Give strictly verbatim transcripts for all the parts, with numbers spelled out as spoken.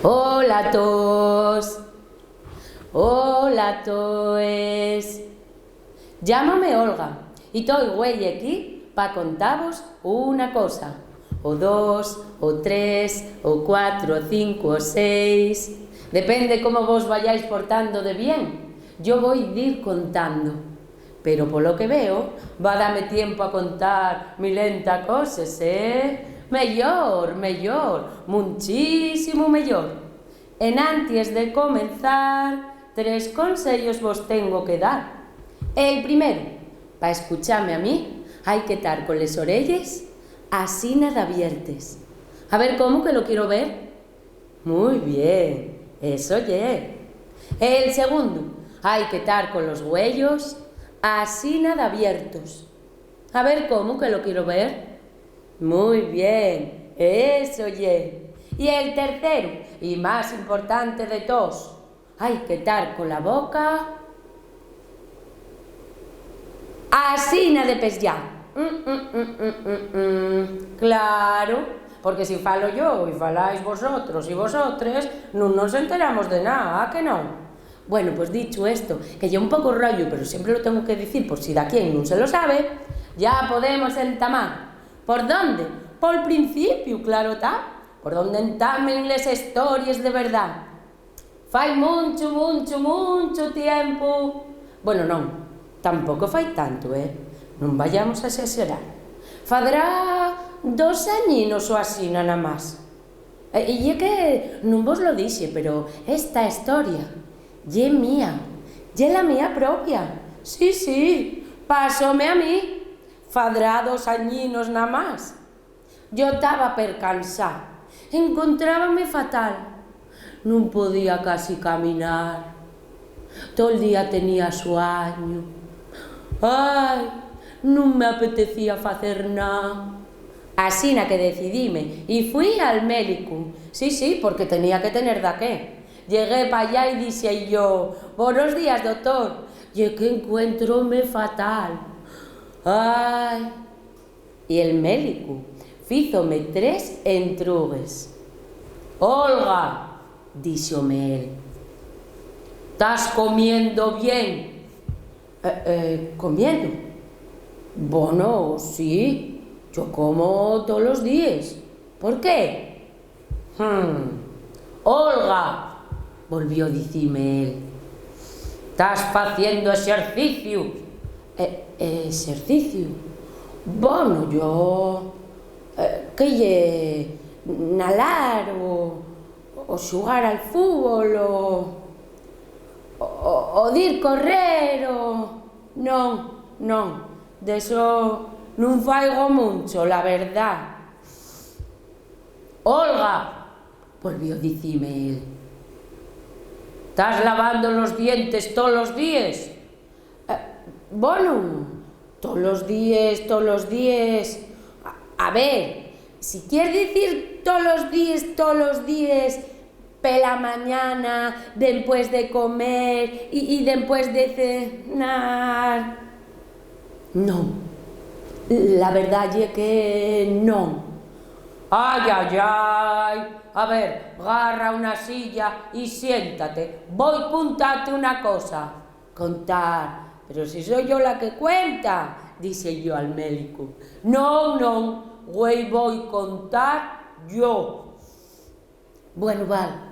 Hola a toos. Hola a toes. Llámame Olga y toi güei equí pa contavos una cosa, o dos, o tres, o cuatro, o cinco, o seis. Depende cómo vos vayáis portando de bien, yo voi dir contando. Pero polo que veo, va dame tiempo a contar milenta coses, ¿eh? Meyor, meyor, munchísimo meyor. Enanties de comenzar, tres conseyos vos tengo que dar. El primero, pa escuchame a mí, hai que tar coles orelles asina d'abiertes. A ver, ¿cómo que lo quiero ver? Mui bien, eso ye. El segundu, hai que tar colos güeyos asina d'abiertos. A ver, ¿cómo que lo quiero ver? Mui bien, eso ye. Y el terceru, y más importante de toos, hai que tar cola boca asina de peslláu. Mm, mm, mm, mm, mm, mm. Claro, porque si falo yo y faláis vosotros y vosotres, nun nos enteramos de nada, ¿a que non? Bueno, pues dicho esto, que ye un poco rollo, pero siempre lo tengo que dicir por si daquién nun se lo sabe, ya podemos entamar. ¿Por dónde? Pol principiu, claro ta. Por donde entamen les hestories de verdá. Fai munchu, munchu, munchu tiempu. Bueno, non, tampoco fai tantu, ¿eh? Nun vayamos a esaxerar. Fadrá dos añinos o asina namás. E, y ye que nun vos lo dixe, pero esta hestoria ye mía, ye la mía propia. Sí, sí, pasóme a mí. Fadrá dos añinos namás. Yo taba percansá, encontrábame fatal. Nun podía casi caminar. Tol día tenía suañu. Ai, nun me apetecía facer nada. Asina que decidíme y fui al mélicu. Sí, sí, porque tenía que tener daqué. Llegué p'allá y dixe-y yo: "Bonos días, doctor. Ye qu'encuéntrome fatal." Ai. Y el mélicu fízome tres entrugues. "Olga", díxome él, "tas comiendo bien?" "Eh, eh, comiendo? Bono, sí, yo como tolos díes. ¿Por qué?" "Hmm. Olga", volvió dicime él, "tas faciendo exerciciu?" "Eh, exerciciu? Bono, yo, eh, ¿qué ye? Nalar o, o xugar al fútbol o, o, o dir correr o...?" "Non, non, d'eso nun faigo muncho, la verdá." "Olga", volvió dicime él, "tas lavando los dientes tolos díes?" "Eh, bono, tolos díes, tolos díes. A, a ver, si quier dicir tolos díes, tolos díes, pela mañana, dempués de comer y, y dempués de cenar." "Non, la verdá ye que non." "Ai, ai, ai. A ver, garra una silla y siéntate. Voi contate una cosa." "Contar? Pero si soi yo la que cuenta", dixe yo al mélicu. "Non, non, güei voi contar yo." "Bueno, val."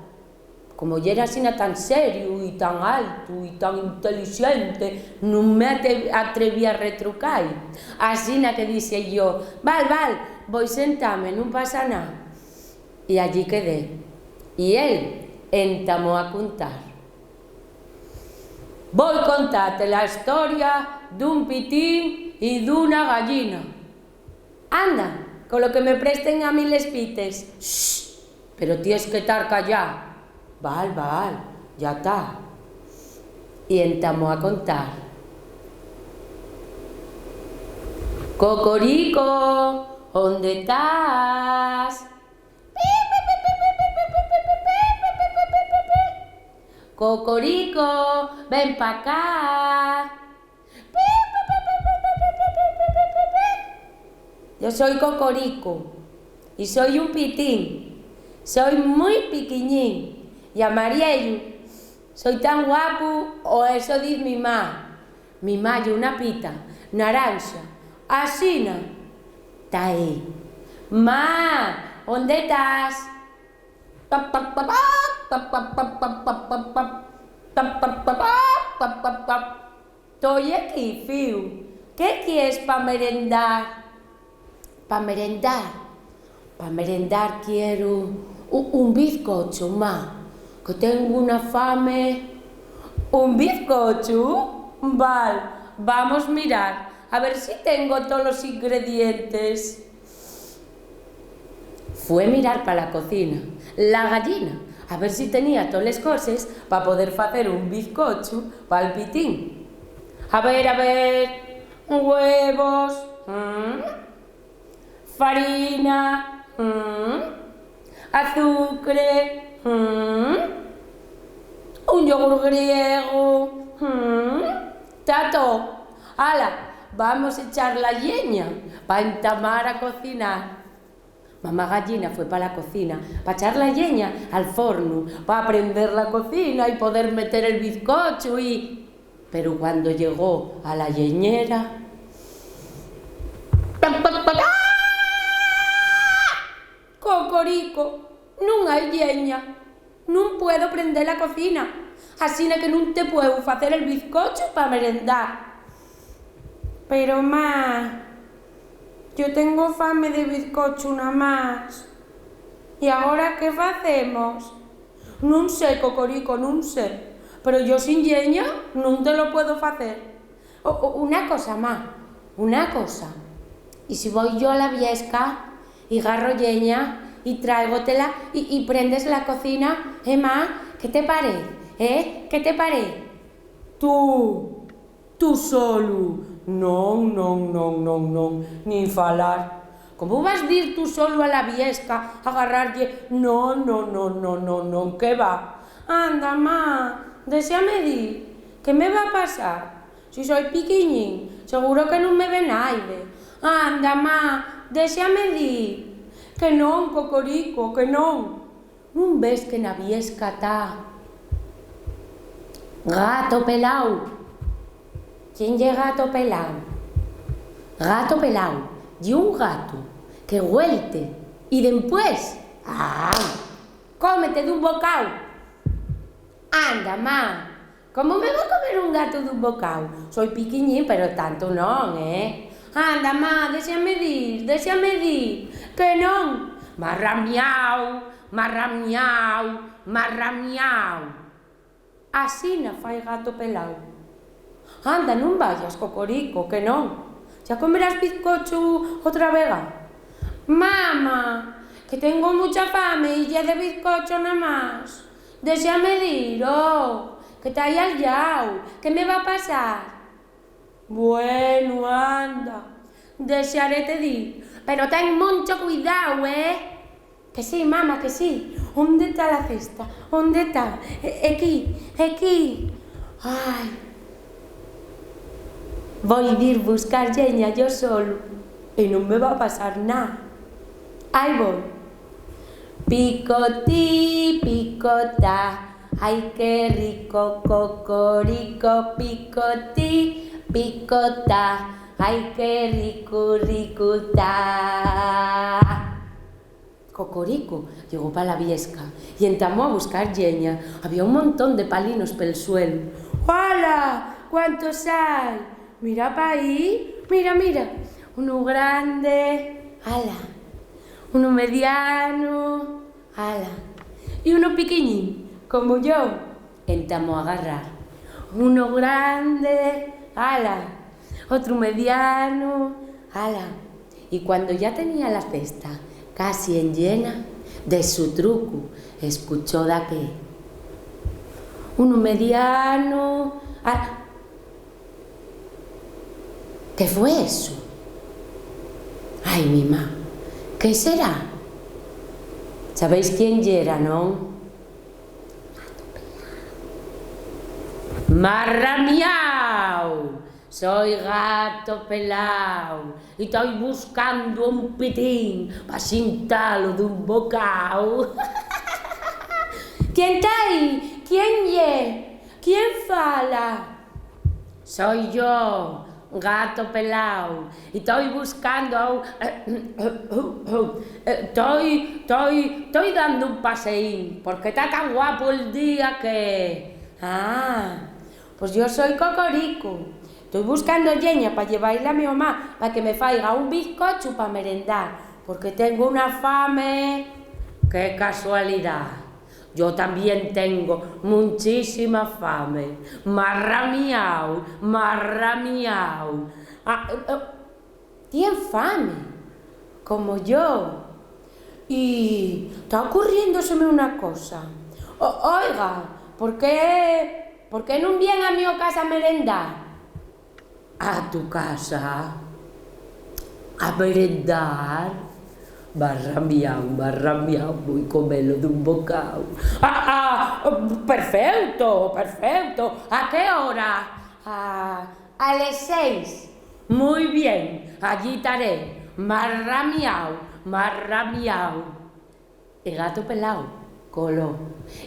Como yera asina tan seriu y tan altu y tan intelixente, nun me ate-, atreví a retrucai. Asina que dixe yo: "Val, val, voi sentame, nun pasa nada." Y allí quedé. Y él entamó a contar. "Voi contate la hestoria d'un pitín y d'una gallina." "Anda, con lo que me presten a mí les pites." "Shh, pero ties que tar callá." "Val, val, ya ta." Y entamó a contar: "Cocorico, ¿onde tas? Cocorico, ven pa cá. Yo soi Cocorico y soi un pitín. Soi mui piquiñín, llamaríeyu. Soi tan guapu, o eso diz mi ma. Mi ma ye una pita naranxa, asina ta ehí. Ma, ónde tas? Toi equí, fíu. ¿Qué quies pa merendar? Pa merendar, pa merendar quiero u-, un bizcochu, ma, que tengo una fame. ¿Un bizcochu? Val, vamos mirar a ver si tengo tolos ingredientes. Fue mirar pa la cocina la gallina a ver si tenía toles coses pa poder facer un bizcochu pal pitín. A ver, a ver, huevos, mm, farina, mm, azucre, mm, un yogur griego, mm, ta to. Ala, vamos echar la lleña pa entamar a cocinar. Mamá gallina fue pa la cocina pa echar la lleña al fornu, pa aprender la cocina y poder meter el bizcochu y... Pero cuando llegó a la lleñera... ¡Cocorico! Nun hai lleña. Nun puedo prender la cocina, asina que nun te puedo facer el bizcochu pa merendar. Pero, ma, yo tengo fame de bizcochu namás. ¿Y agora qué facemos? Nun sé, Cocorico, nun sé. Pero yo sin lleña nun te lo puedo facer. O, o, una cosa, ma, una cosa. ¿Y si voi yo a la viesca y garro lleña y tráigotela y, y prendes la cocina, eh, ma? ¿Qué te parez, eh? ¿Qué te parez? Tú, tú solu. Non, non, non, non, non, nin falar. ¿Cómo vas dir tú solu a la viesca a garrar lle-? Non, non, non, non, non, non, qué va. Anda, ma, déxame dir, ¿qué me va pasar? Si soi piquiñín, seguro que nun me ve naide. Anda, ma, déxame dir. Que non, Cocorico, que non. ¿Nun ves que na viesca ta Gato Peláu? ¿Quién ye Gato Peláu? Gato Peláu ye un gatu que güelte y dempués, ¡ah!, cómete d'un bocáu. Anda, ma, ¿cómo me va comer un gatu d'un bocáu? Soi piquiñín, pero tanto non, eh. Anda, ma, déxame dir, déxame dir. Que non. Marramiau, marramiau, marramiau. Asina fai Gato Peláu. Anda, nun vayas, Cocorico, que non. ¿Ya comerás bizcochu otra vega? Mama, que tengo mucha fame y ye de bizcocho namás. Déxame dir, oh, que ta ahí al llau, ¿qué me va pasar? Bueno, anda, dexarete dir, pero ten muncho cuidao, eh. Que sí, mama, que sí. ¿Ónde ta la cesta? ¿Ónde ta? E-, equí, equí. Ai. Voi dir buscar lleña yo solu y nun me va pasar ná. Ai voi. Picotí, picotá, ai, qué rico, cocorico, picotí, picotá, ai, qué rico, rico ta. Cocorico llegó pa la viesca y entamó a buscar lleña. Había un montón de palinos pel suelu. ¡Hala! ¡Cuántos hai! Mira paí, mira, mira. Unu grande, ¡hala! Unu medianu, ¡hala! Y unu piquiñín, como yo, entamó a garrar. Unu grande, ¡hala! Otru medianu, ¡hala! Y cuando ya tenía la cesta casi enllena, de su trucu escuchó daqué: unu medianu, ¡hala! ¿Qué fue eso? Ai, mi ma, ¿qué será? ¿Sabéis quién yera, non? ¡Marramiau! Soi Gato Peláu y toi buscando un pitín pa xintalo d'un bocáu. ¿Quién ta aí? ¿Quién ye? ¿Quién fala? Soi yo, Gato Peláu, y toi buscando, eh, toi, toi, toi dando un paseín, porque ta tan guapo el día que... Ah, pos yo soi Cocorico. Toi buscando lleña pa llevaila a mi mamá pa que me faiga un bizcochu pa merendar, porque tengo una fame. ¡Qué casualidá! Yo tamién tengo munchísima fame. Marramiau, marramiau. Ah, eh, eh, tien fame, como yo. Y ta ocurriéndoseme una cosa. O-, oiga, ¿por qué, por qué nun vien a mio casa a merendar? ¿A tu casa? ¿A merendar? Marramiau, marramiau, voi comelo d'un bocáu. Ah, ah, perfeuto, perfeuto. ¿A qué hora? A, a les seis. Mui bien, allí taré. Marramiau, marramiau. Y Gato Peláu coló.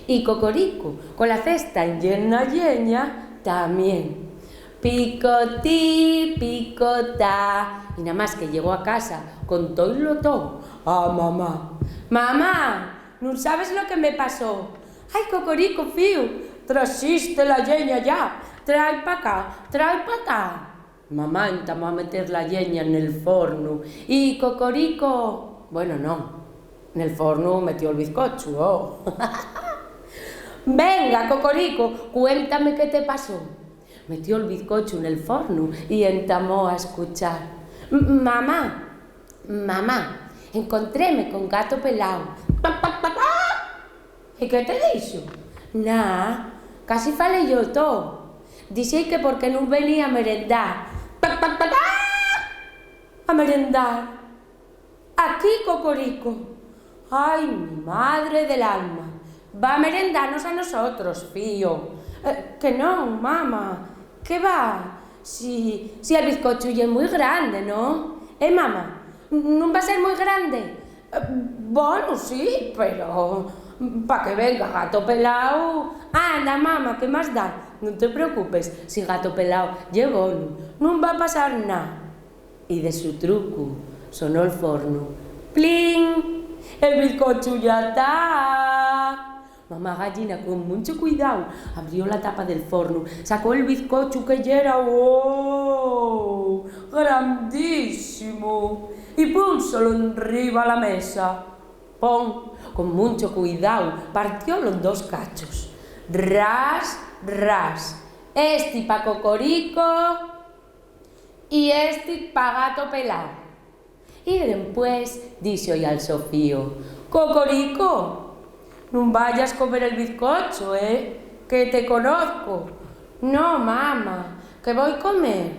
Y Cocorico, cola cesta enllena lleña, tamién. Picotí, picotá. Y namás que llegó a casa, contóilo too a mamá. Mamá, nun sabes lo que me pasó. Ai, Cocorico, fíu, traxiste la lleña ya. Trai pa acá, trai pa acá. Mamá entamó a meter la lleña nel fornu y Cocorico, bueno, no, nel fornu metió'l bizcochu, oh. Venga, Cocorico, cuéntame qué te pasó. Metió'l bizcochu nel fornu y entamó a escuchar. "M-, mamá, mamá, encontréme con Gato Peláu." "Pa, pa, pa, pa." "¿Y qué te dixo?" "Na, casi falé yo too. Dixi-y que por qué nun venía a merendar." "Pa, pa, pa, pa." "A merendar? ¿Aquí, Cocorico?" "Ai, mi madre del alma. Va a merendanos a nosotros, fío." "Eh, que non, mama, que va. Si, si el bizcochu ye mui grande, ¿no? Eh, mama, nun va a ser mui grande?" "Eh, bono, sí, pero pa que venga Gato Peláu." "Anda, mama, ¿qué más da? Nun te preocupes, si Gato Peláu ye bono, nun va pasar na." Y de su trucu sonó'l fornu. ¡Plin! El bizcochu ya ta. Mamá gallina, con muncho cuidao, abrió la tapa del fornu, sacó el bizcochu que yera, ¡oh!, grandísimo, y púnsolo enriba la mesa. Pon, con muncho cuidao, partiólo en dos cachos. Ras, ras. Esti pa Cocorico y esti pa Gato Peláu. Y dempués díxo-y al so fío: "Cocorico, nun vayas comer el bizcocho, eh, que te conozco." "No, mama, que voi comer."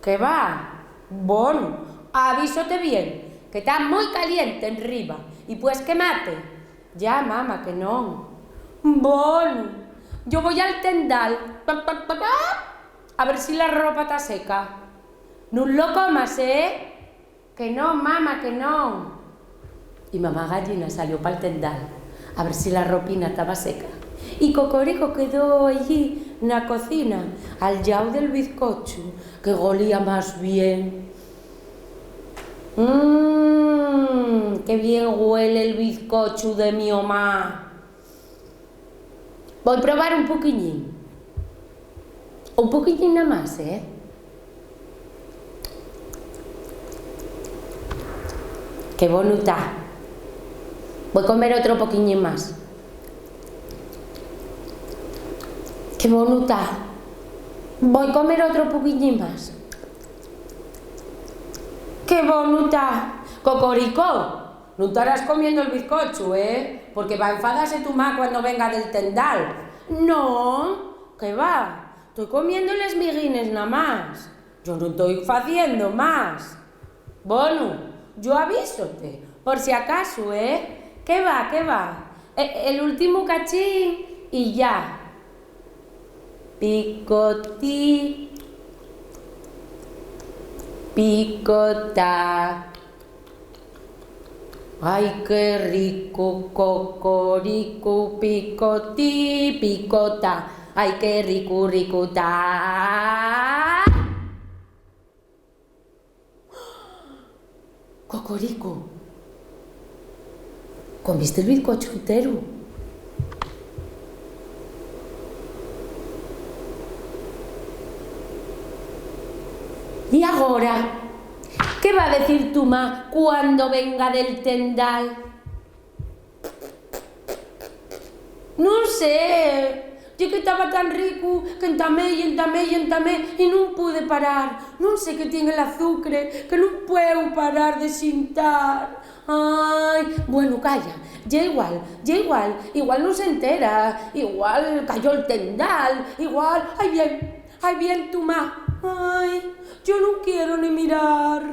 "Que va." "Bon, avísote bien, que ta mui caliente enriba y pues quemate." "Ya, mama, que non." "Bon, yo voi al tendal, pa, pa, pa, pa, a ver si la ropa ta seca." "Nun lo comas, eh." "Que non, mama, que non." Y mamá gallina salió pal tendal a ver si la ropina taba seca. Y Cocorico quedó ellí na cocina, al llau del bizcochu, que golía más bien. "Mmm, qué bien güele el bizcochu de mi omá." Voi probar un poquiñín. Un poquiñín namás, eh. Qué bonu ta. Voi comer otro poquiñín más. Qué bonu ta. Voi comer otro poquiñín más. Qué bonu ta. Cocorico. Nun tarás comiendo el bizcochu, eh? Porque va enfadase tu ma cuando venga del tendal. Non, que va, toi comiendo les miguines namás. Yo nun toi faciendo más. Bonu, yo avísote, por si acasu, eh? Que va, que va. E-, el últimu cachín y ya. Picotí. Picota. Ai, qué rico, cocorico, picotí, picota. Ai, qué rico, rico, ta. Cocorico. ¿Comiste el bizcocho entero? ¿Y agora? ¿Qué va a decir tu ma cuando venga del tendal? Nun sé, ye que taba tan ricu que entamé y entamé y entamé y nun pude parar. Nun sé qué tien el azucre, que nun pueu parar de xintar. Ai, bueno, calla, ye igual, ye igual, igual nun s'entera, igual cayó'l tendal, igual, ai bien, ai bien, tu ma. Ai, yo nun quiero ni mirar.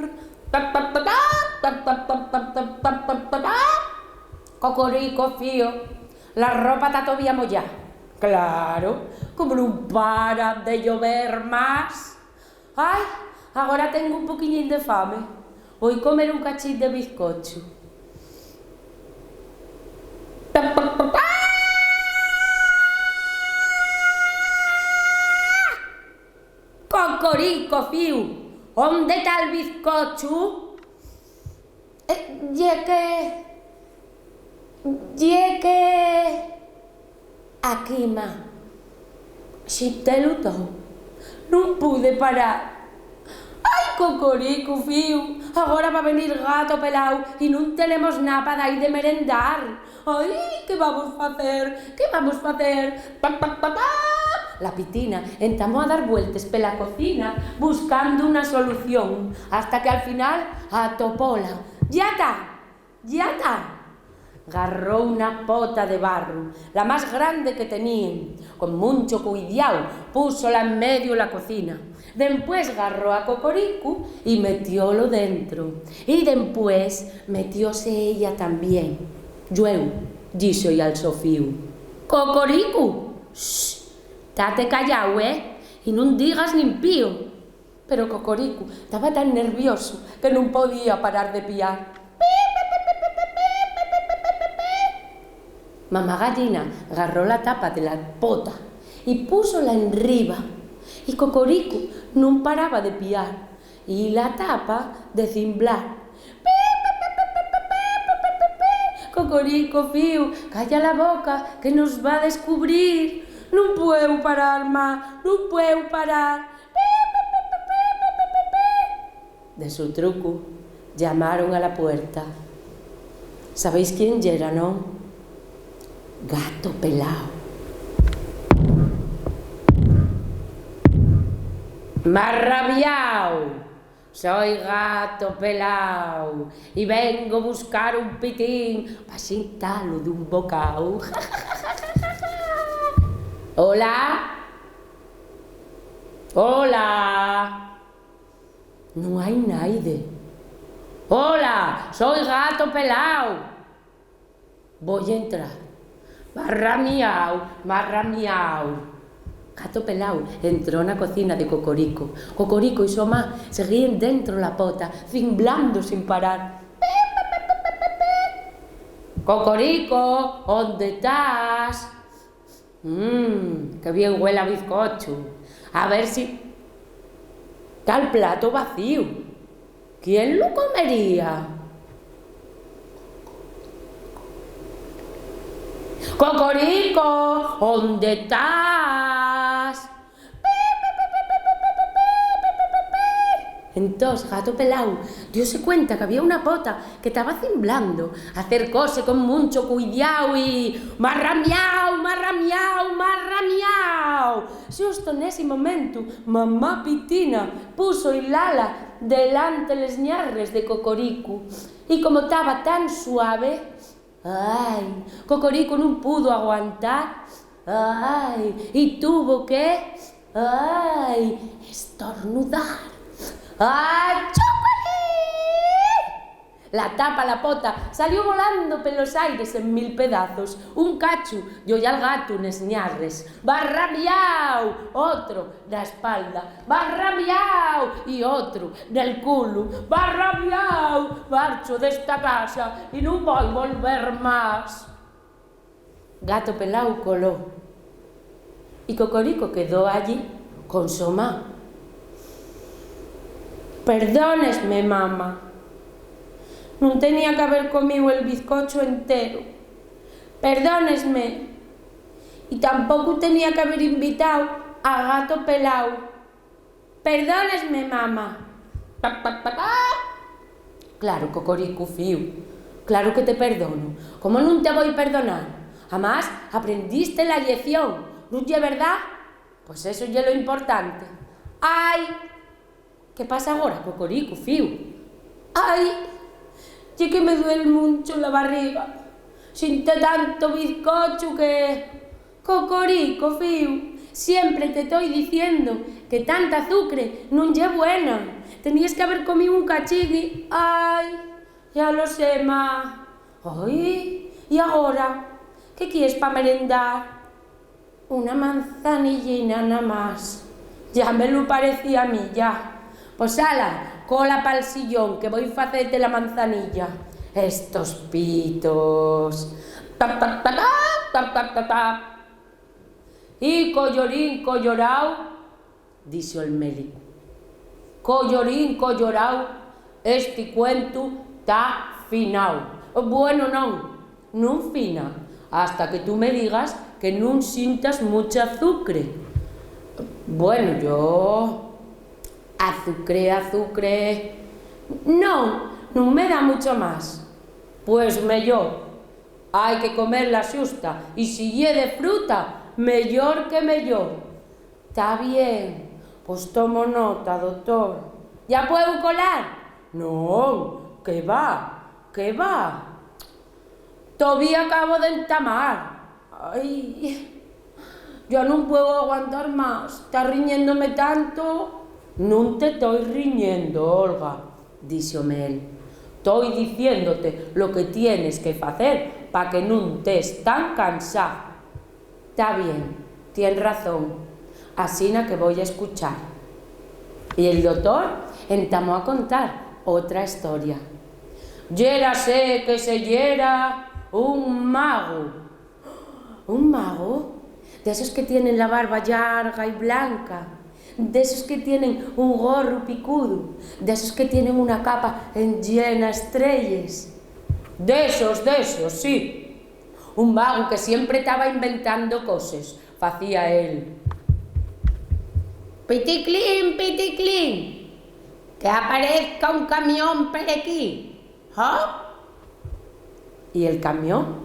Cocorico, fío, la ropa ta tovía moyá. Claro, como nun para de llover más. Ai, agora tengo un poquiñín de fame. Voi comer un cachín de bizcochu. Cocorico, fíu, ¿ónde ta'l bizcochu? Eh, ye que, ye que, aquí, ma. Xintélu tou. Nun pude parar. Ai, cocorico, fíu, agora va venir Gato Peláu y nun tenemos na pa da-y de merendar. Ai, ¿qué vamos facer? ¿Qué vamos facer? Pa, pa, pa, pa. La pitina entamó a dar vueltes pela cocina buscando una solución, hasta que al final atopóla. ¡Ya ta! ¡Ya ta! Garró una pota de barru, la más grande que teníen, con muncho cuidiáu, púsola en medio la cocina. Dempués garró a Cocoricu y metiólo dentro. Y dempués metióse ella tamién. Llueu, díxo-y al so fíu: "Cocoricu, shh, tate calláu, eh, y nun digas nin pío." Pero Cocoricu taba tan nerviosu que nun podía parar de piar. Mamá gallina garró la tapa de la pota y púsola enriba, y Cocoricu nun paraba de piar y la tapa de cimblar. "Cocorico, fíu, calla la boca, que nos va a descubrir. Nun pueu parar, ma, nun pueu parar." De su trucu, llamaron a la puerta. ¿Sabéis quién yera, non? Gato Peláu. "Marrabiáu, soi Gato Peláu y vengo buscar un pitín pa xintalu d'un bocáu." "Hola? Hola?" Nun hai naide. "Hola, soi Gato Peláu." "Voi entrar." "Marramiáu, marramiáu." Gato Peláu entró na cocina de Cocorico. Cocorico y so ma seguíen dentro la pota, cimblando sin parar. "Cocorico, ¿ónde tas?" "Mmm, qué bien güel a bizcochu. A ver si... Ta'l plato vacíu. ¿Quién lu comería?" "Cocorico, ¿ónde tas?" Entós Gato Peláu dióse cuenta qu'había una pota que taba cimblando, acercóse con muncho cuidiáu y: "Marramiáu, marramiáu, marramiáu." Xusto nesi momentu, mamá pitina púso-y l'ala delante les ñarres de Cocoricu, y como taba tan suave, ai, Cocorico nun pudo aguantar, ai, y tuvo que, ai, estornudar. ¡Achú, colín! La tapa, la pota, salió volando pelos aires en mil pedazos. Un cachu dio-y al gatu nes ñarres. ¡Barrabiáu! Otro na espalda. ¡Barrabiáu! Y otru nel culu. ¡Barrabiáu! Marcho d'esta casa y nun voi volver más. Gato Peláu coló, y Cocorico quedó allí con so ma. Perdónesme, mama. Nun tenía qu'haber comíu el bizcochu entero. Perdónesme. Y tampoco tenía qu'haber invitao a Gato Peláu. Perdónesme, mama. Pa, pa, pa, pa. Claro, Cocoricu, fíu. Claro que te perdono. ¿Cómo nun te voi perdonar? Amás, aprendiste la llección, ¿nun ye verdá? Pues eso ye lo importante. ¡Ai! ¿Qué pasa agora, Cocoricu, fíu? ¡Ai! Ye que me duel muncho la barriga. Xinté tanto bizcochu que... Cocorico, fíu, siempre te toi diciendo que tanta azucre nun ye buena. Teníes qu'haber comíu un cachín y... ¡Ai! Ya lo sé, ma. ¡Ai! ¿Y agora? ¿Qué quies pa merendar? Una manzanillina namás. Ya me lu parecía a mi, ya. Pos ala, cola pal sillón, que voi facete la manzanilla. Estos pitos. Tap, tap, tap, tap, tap, tap, tap. Y coyorín coyorao, dixo el mélicu. Coyorín coyorao, esti cuentu ta finao. Bueno, non, nun fina, hasta que tú me digas que nun xintas mucha azucre. Bueno, yo... Azucre, azucre... Non, nun me da mucho más. Pues mellor, hai que comer la xusta, y si ye de fruta, mellor que mellor. Ta bien, pos tomo nota, dotor. ¿Ya pueu colar? Non, que va, que va. Tovía acabo d'entamar. Ai, ya nun pueu aguantar más. Estás riñéndome tanto. Nun te toi riñendo, Olga, díxome él. Toi diciéndote lo que tienes que facer pa que nun tes tan cansá. Ta bien, tien razón, asina que voi a escuchar. Y el dotor entamó a contar otra historia. Yérase que se yera un magu. ¿Un magu? D'esos que tienen la barba llarga y blanca, d'esos que tienen un gorru picudu, d'esos que tienen una capa enllena estrelles. D'esos, d'esos, sí. Un magu que siempre taba inventando coses, facía él. Piticlín, piticlín, que aparezca un camión per equí. ¿Hop? Y el camión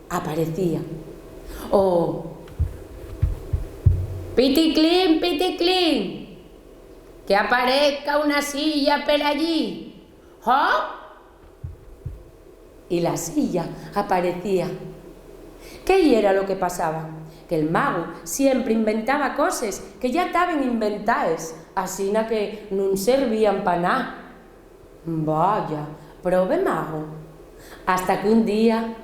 aparecía. O, piticlín, piticlín, que aparezca una silla per allí. ¿Hop? Y la silla aparecía. ¿Qué yera lo que pasaba? Que'l magu siempre inventaba coses que ya taben inventaes, asina que nun servían pa ná. Vaya, probe magu. Hasta que un día...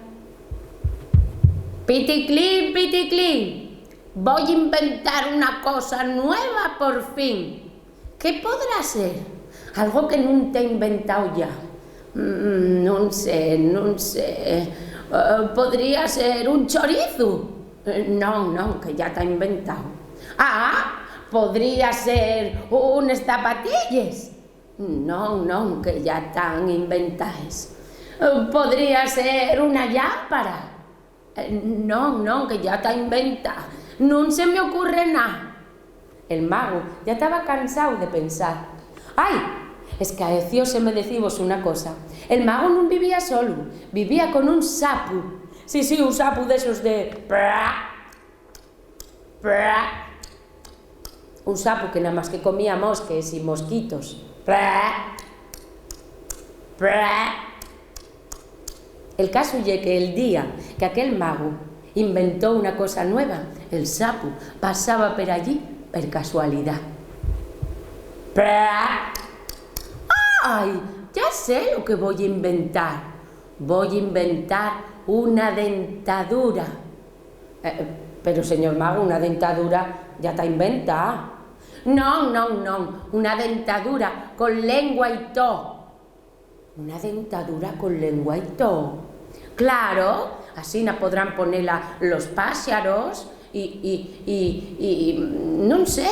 Piticlín, piticlín, voi inventar una cosa nueva por fin. ¿Qué podrá ser? Algo que nun t'hé inventao ya. Mm, nun sé, nun sé. Eh, podría ser un chorizu. Eh, non, non, que ya ta inventao. Ah, podría ser unes zapatilles. Non, non, que ya tán inventaes. Eh, podría ser una llámpara. Eh, non, non, que ya ta inventá. Nun se m'ocurre ná. El magu ya taba cansáu de pensar. ¡Ai! Escaecióseme decivos una cosa. El magu nun vivía solu, vivía con un sapu. Sí, sí, un sapu d'esos de pra, pra. Un sapu que namás que comía mosques y mosquitos. Pra, pra. El casu ye que el día que aquel magu inventó una cosa nueva, el sapu pasaba per allí per casualidá. Pra. ¡Ai! Ya sé lo que voi inventar. Voi inventar una dentadura. Eh, pero, señor magu, una dentadura ya ta inventada. Non, non, non, una dentadura con lengua y to. Una dentadura con lengua y to. Claro, asina podrán ponela los páxaros y, y, y, y, non sé,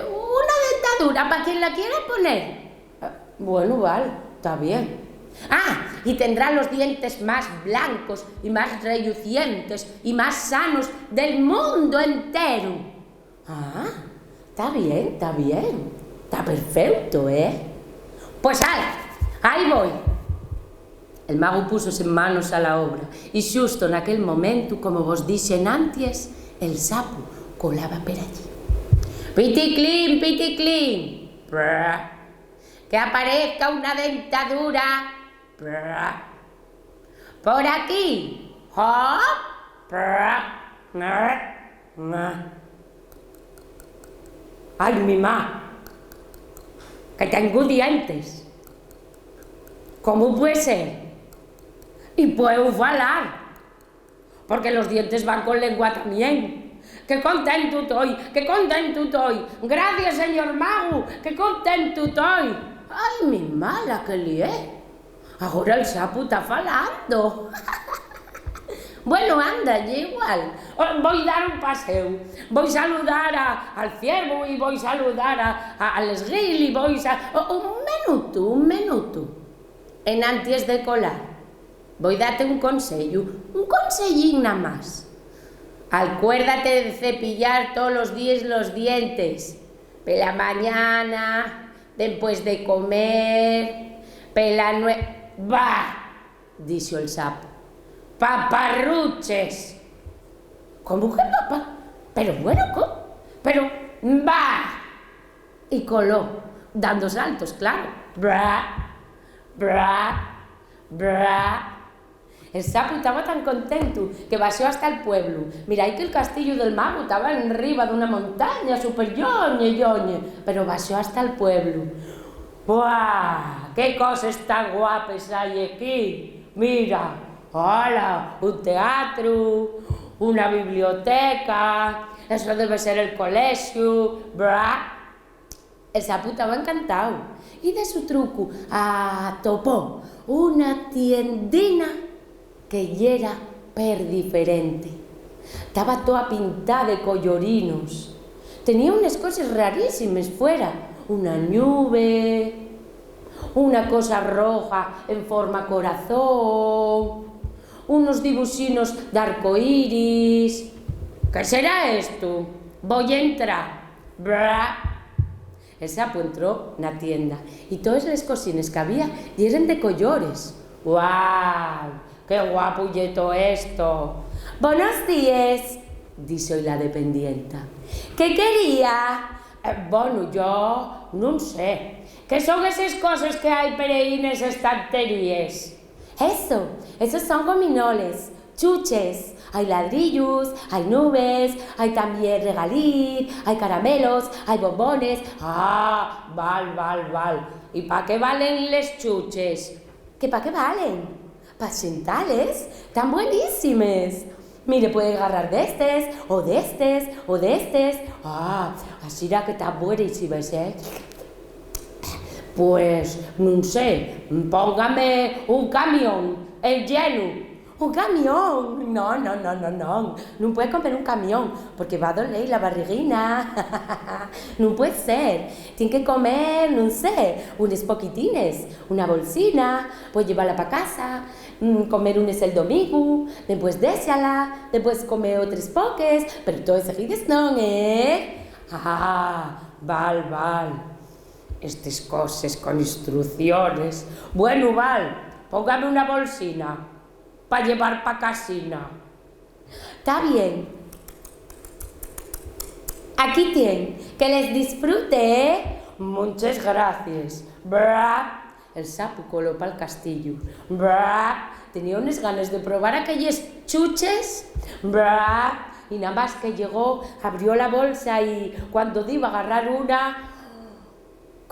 una dentadura pa quien la quiera poner. Ah, bueno, val, ta bien. Ah, y tendrá los dientes más blancos y más rellucientes y más sanos del mundo entero. Ah, ta bien, ta bien. Ta perfeuto, ¿eh? Pues ala, ahí voi. El magu púsose manos a la obra y xusto naquel momentu, como vos dixen anties, el sapu colaba per allí. Piticlin, piticlin. Brr. Que aparezca una dentadura. Brr. Por aquí. Hop. Brr. Nga, nga. Ai, mi ma. Que tengo dientes. ¿Cómo puede ser? Y puedo falar. Porque los dientes van con lengua también. ¡Qué contentu toi! ¡Qué contentu toi! Gracias, señor magu, ¡qué contentu toi! Ai, mi ma, la que lié. Agora el sapu ta falando. Bueno, anda, ye igual. Oh, voi dar un paséu. Voi saludar a, al ciervu y voi saludar a, a, al esguil y voi sa-, oh, un menutu, un menutu. Enanties de colar, voi date un conseyu, un conseyín namás. Alcuérdate de cepillar tolos díes los dientes. Pela mañana, dempués de comer, pela nue-, Bah! Dixo el sapu. ¡Paparruches! ¿Cómo que papa? Pero bueno, co-, pero, bah! Y coló, dando saltos, claro. Bra, bra, bra. El sapu taba tan contentu que baxó hasta'l pueblu. Mirái que'l castillu del magu taba enriba d'una montaña super lloñe, lloñe, pero baxó hasta'l pueblu. ¡Buah! ¡Qué coses tan guapes hai equí! Mira, ¡hala! Un teatru, una biblioteca, eso debe ser el colexiu, bra. El sapu taba encantao y de su trucu atopó una tiendina que yera per diferente. Taba toa pintá de collorinos. Tenía unes coses rarísimes fuera, una ñube, una cosa roja en forma corazón, unos dibuxinos d'arcoiris. ¿Qué será esto? Voi entrar. Bra. El sapu entró na tienda y toes les cosines qu'había yeren de collores. ¡Guau! ¡Qué guapu ye too esto! Bonos díes, dixo-y la dependienta. ¿Qué quería? Eh, bono, yo nun sé. ¿Qué son eses coses que hai per ehí nes estanteríes? Eso, esos son gominoles, chuches. Hai ladriyos, hai nubes, hai tamién regalín, hai caramelos, hai bombones. Ah, val, val, val. ¿Y pa qué valen les chuches? ¿Que pa qué valen? Pa xentales, tán buenísimes. Mire, puede garrar d'estes, o d'estes, o d'estes. Ah, asina que tán buenísimes, ¿eh? Pues, nun sé, póngame un camión, el llenu. ¿Un camión? No, no, no, no, no. Nun puede comer un camión, porque va doler la barriguina. Nun puede ser. Tien que comer, nun sé, unes poquitines, una bolsina, puede llevala pa casa, mm, comer unes el domingu, dempués déxala, dempués comer otres poques, pero toes seguides non, ¿eh? Ah, val, val. Estes coses con instrucciones. Bueno, val, póngame una bolsina pa llevar pa casina. Ta bien. Aquí tien, que les disfrute, ¿eh? Munches gracies. Bra. El sapu coló pal castillu. Bra. Tenía unes ganes de probar aquelles chuches. Bra. Y namás que llegó, abrió la bolsa y, cuando diba a garrar una,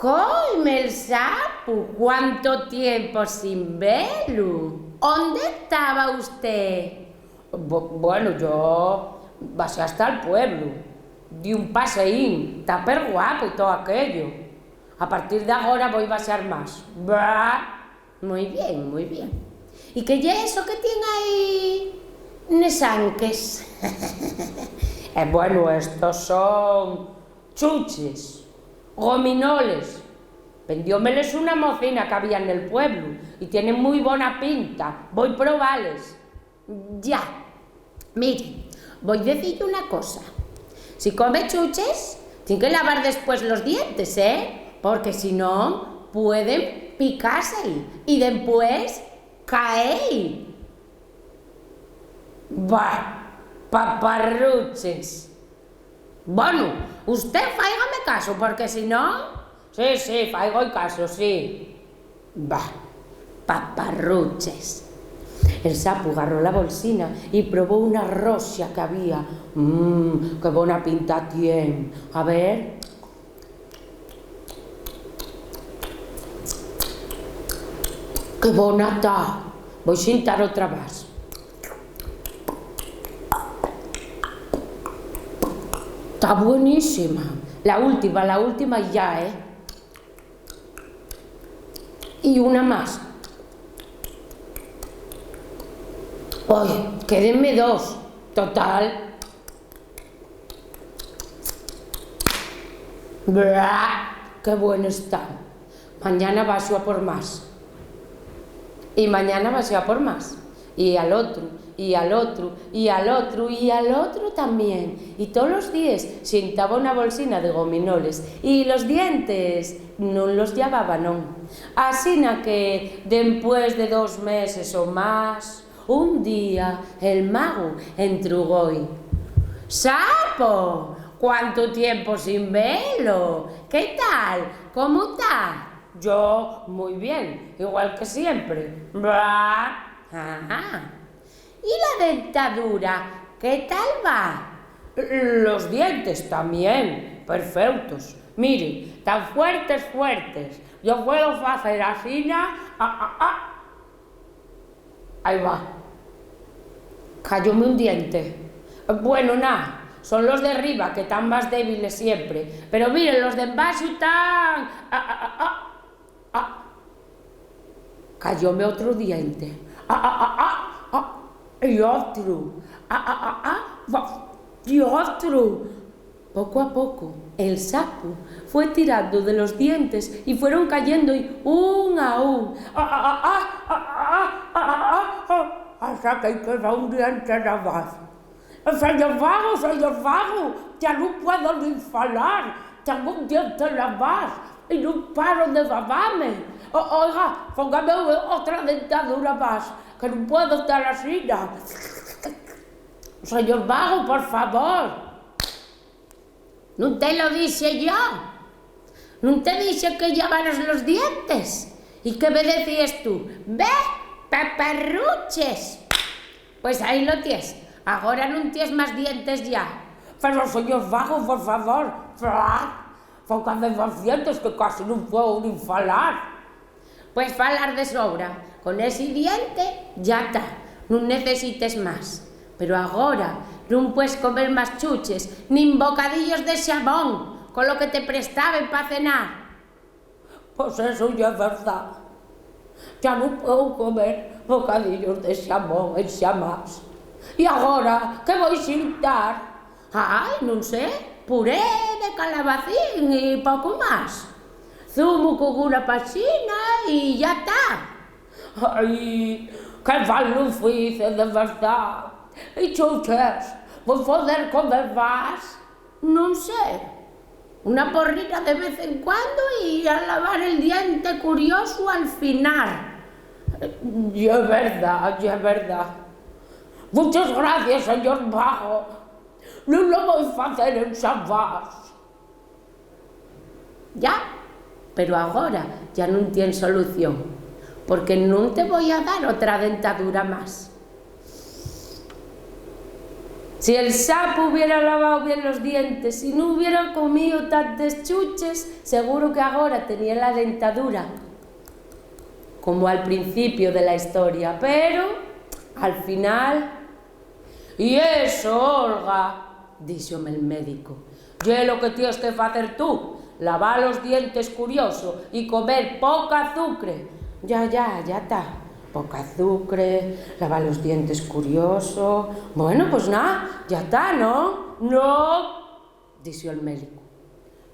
Coime'l sapu, cuánto tiempo sin velu. ¿Ónde taba usté? Bu-, bueno, yo baxé hasta'l pueblu. Di un paseín, ta perguapo y too aquello. A partir d'agora voi baxar más. Bah. Mui bien, mui bien. ¿Y qué ye eso que tien ahí nes anques? Eh, bueno, estos son chuches, gominoles. Vendiómeles una mocina qu'había nel pueblu y tienen mui bona pinta. Voi probales. Ya. Mire, voi dicille una cosa. Si come chuches, tien que lavar después los dientes, ¿eh? Porque si non, pueden picase-y y dempués cae-y. Bah, paparruches. Bueno, usté fáigame caso, porque si non... Sí, sí, fáigo-y caso, sí. Bah, paparruches. El sapu garró la bolsina y probó una roxa qu'había. Mmm, qué bona pinta tien. A ver. Qué bona ta. Voi xintar otra vas. Ta buenísima. La última, la última ya, ¿eh? Y una más. Oye, quédenme dos. Total. Bla, qué bueno está. Mañana baxo a por más. Y mañana baxo a por más. Y al otru, y al otru, y al otru, y al otru tamién. Y tolos díes xintaba una bolsina de gominoles. Y los dientes nun los llavaba, non. Asina que, dempués de dos meses o más, un día el magu entrugó-y: "Sapo, cuántu tiempo sin velo! ¿Qué tal? ¿Cómo ta?" Yo, mui bien, igual que siempre. Bla. Ah. ¿Y la dentadura, qué tal va? Los dientes tamién, perfeutos. Mire, tan fuertes, fuertes. Yo puedo facer asina, a, a, a. Ahí va. Cayóme un diente. Bueno, na, son los de riba que tán más débiles siempre. Pero miren, los d'embaxo tán... A, a, a, a, a. Cayóme otru diente. A, a, a, a, a. Y otru. A, a, a, a, va, y otru. Poco a poco, el sapu fue tirando de los dientes y fueron cayendo-y un a un. A, a, a, a, a, a, a, a, a, a, hasta que-y quedó un diente navás. Señor magu, señor magu, ya nun puedo nin falar, tengo un diente navás y nun paro de babame. O-, oiga, póngame otra dentadura más, que nun puedo tar asina. Señor magu, por favor. ¿Nun te lo dixe yo? ¿Nun te dixe que llavaras los dientes? ¿Y qué me decíes tú? Ve, paparruches. Pues ahí lo ties. Agora nun ties más dientes ya. Pero, señor magu, por favor, fla, fócame más dientes, que casi nun puedo nin falar. Pues falar de sobra, con esi diente ya ta, nun necesites más. Pero agora nun pues comer más chuches nin bocadillos de xamón, con lo que te prestaben pa cenar. Pues eso ye verdá. Ya nun puedo comer bocadillos de xamón enxamás. ¿Y agora qué voi xintar? Ai, nun sé, puré de calabacín y poco más. Zumu con una paxina y ya ta. Ai, qué mal lo fice, de verdá. Y chuches, ¿voi poder comer más? Nun sé. Una porrina de vez en cuando y a lavar el diente curiosu al finar. Ye verdá, ye verdá. Muchas gracias, señor magu. Nun lo voi facer enxamás. Ya, pero agora ya nun tien solución, porque nun te voi a dar otra dentadura más. Si el sapu hubiera lavao bien los dientes y nun hubiera comío tantes chuches, seguro que agora tenía la dentadura como al principio de la historia, pero al final... "Y eso, Olga", díxome el médico, "ye lo que tienes que facer tú, lavar los dientes curioso y comer poca azucre". "Ya, ya, ya ta. Poca azucre, lavar los dientes curioso. Bueno, pues na, ya ta, ¿no?". "No", díxo el médico.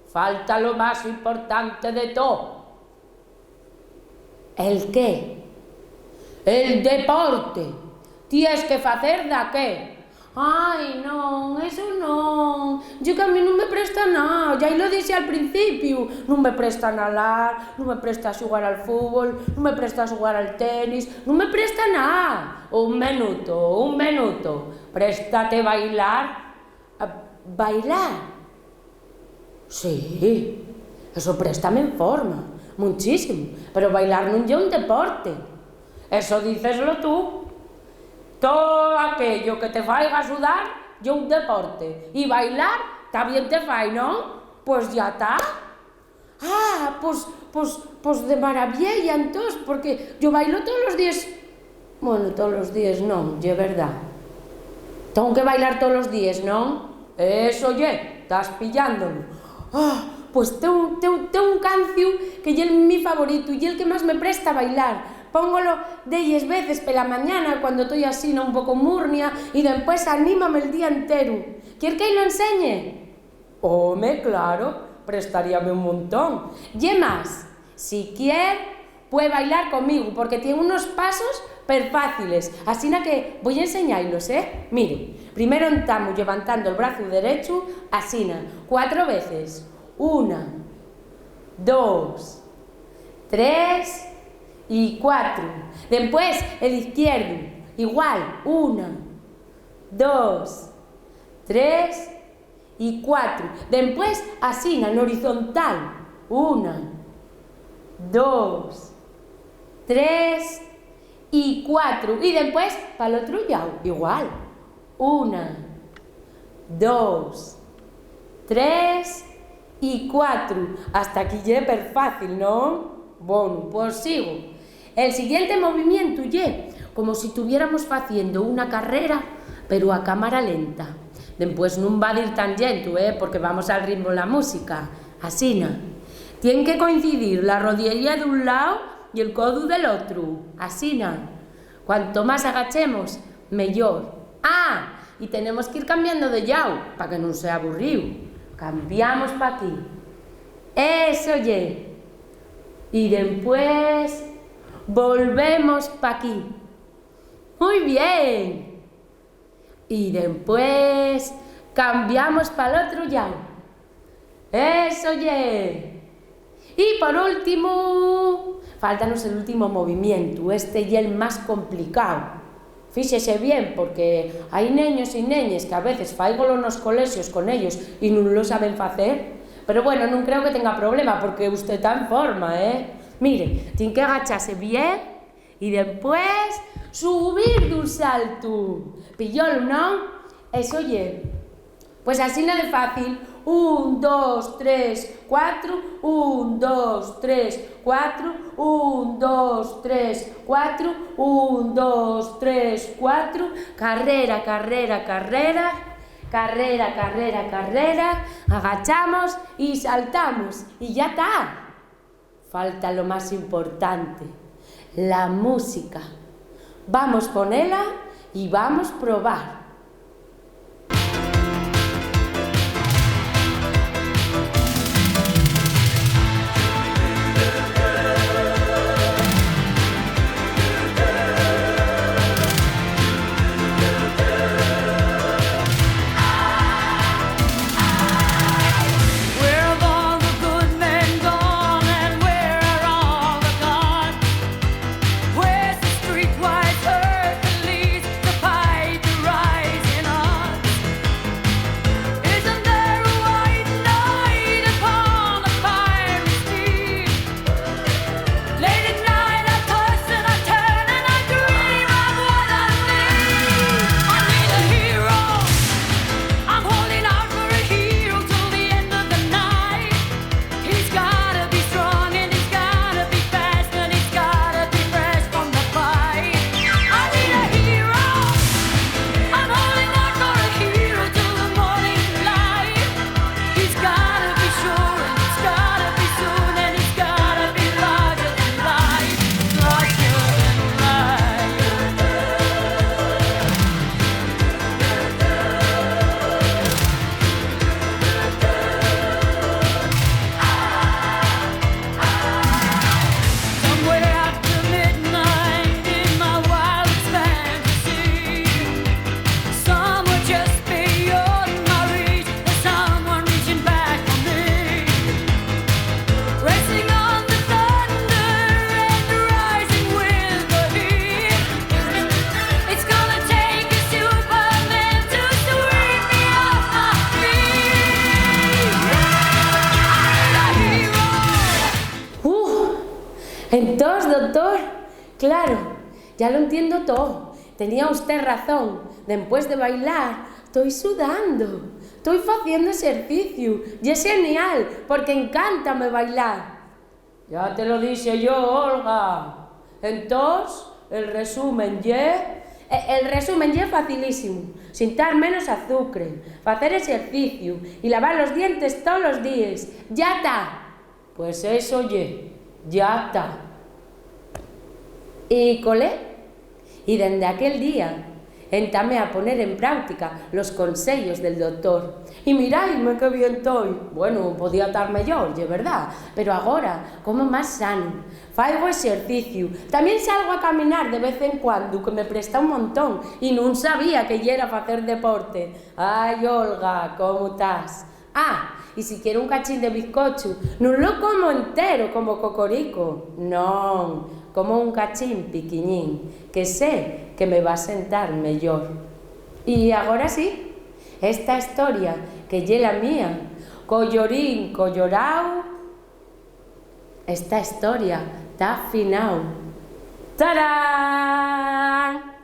"Falta lo más importante de todo". "¿El qué?". "El deporte. Tienes que facer daqué". "Ai, non, eso non. Yo que a mí nun me presta nada. Ya lo dije al principio. Nun me presta nalar, nun me presta jugar al fútbol, nun me presta jugar al tenis, nun me presta nada". "Un minuto, un minuto. Préstate bailar". "¿A bailar?". "Sí, eso préstame en forma, muchísimo, pero bailar nun ye un deporte. Eso díceslo tú. Todo aquello que te faiga sudar ye un deporte, y bailar tamién te fai, ¿non? Pues ya ta". "Ah, pues, pues, pues de maravilla, entós, porque yo bailo tolos díes". "Bueno, tolos díes non, ye verdá. Tengo que bailar tolos díes, ¿non?". "Eso ye, tas pillándolo". "Ah, pues ten un, ten un, ten un canciu que ye el mi favoritu, ye el que más me presta bailar. Póngolo delles veces pela mañana, cuando toi asina un poco murnia, y dempués anímame el día enteru. ¿Quier que lo enseñe?". "Home, claro, prestaríame un montón. Ye más, si quier, puede bailar conmigo, porque tien unos pasos perfáciles. Asina que voi enseñailos, ¿eh? Mire, primero entamo llevantando'l brazu derechu, asina, cuatro veces. Una, dos, tres y cuatro. Dempués, el izquierdu, igual, una, dos, tres y cuatro. Dempués, asina, en horizontal. Una, dos, tres y cuatro. Y dempués, pal otru llau, igual. Una, dos, tres y cuatro. Hasta aquí ye perfácil, ¿non? Bueno, pues sigo. El siguiente movimientu ye como si tuviéramos faciendo una carrera, pero a cámara lenta. Dempués nun va dir tan llentu, ¿eh? Porque vamos al ritmo la música. Asina. Tien que coincidir la rodilla d'un llau y el codu del otru. Asina. Cuanto más agachemos, mellor. Ah, y tenemos que ir cambiando de llau, pa que nun sea aburríu. Cambiamos pa aquí. Eso ye. Y dempués volvemos pa aquí. Muy bien. Y dempués cambiamos pal otru llau. Eso ye. Y por últimu, fáltanos el último movimientu, este ye el más complicao. Fíxese bien, porque hai neños y neñes que a veces fáigolo nos colexios con ellos y nun lo saben facer. Pero bueno, nun creo que tenga problema, porque usté ta en forma, ¿eh? Mire, tien que agachase bien y dempués subir d'un saltu. ¿Pillólu, non? Eso ye. Pues asina de fácil. Un, dos, tres, cuatro, un, dos, tres, cuatro, un, dos, tres, cuatro, un, dos, tres, cuatro. Carrera, carrera, carrera. Carrera, carrera, carrera. Agachamos y saltamos. Y ya ta. Falta lo más importante, la música. Vamos ponela y vamos probar. Where have all the good men gone, and where are all the gods? Where's the streetwise Hercules to fight the right Doctor, claro, ya lo entiendo todo. Tenía usted razón. Dempués de bailar, estoy sudando. Estoy haciendo ejercicio. Y es genial, porque encántame bailar. Ya te lo dije yo, Olga. Entós, el resumen ye... E-, el resumen ye facilísimo. Xintar menos azucre, facer exerciciu y lavar los dientes tolos díes. ¡Ya ta! Pues eso ye, ya ta. Y colé. Y dende aquel día entamé a poner en práutica los conseyos del doctor. Y miráime qué bien toi. Bueno, podía tar meyor, ye verdá, pero agora como más sano. Faigo exerciciu. Tamién salgo a caminar de vez en cuando, que me presta un montón, y nun sabía que yera facer deporte. Ai, Olga, ¿cómo tas? Ah, y si quiero un cachín de bizcochu, nun lo como entero como Cocorico, non, como un cachín piquiñín, que sé que me va sentar meyor. Y agora sí, esta historia, que ye la mía, collorín collorao, esta historia ta finao. ¡Tarán!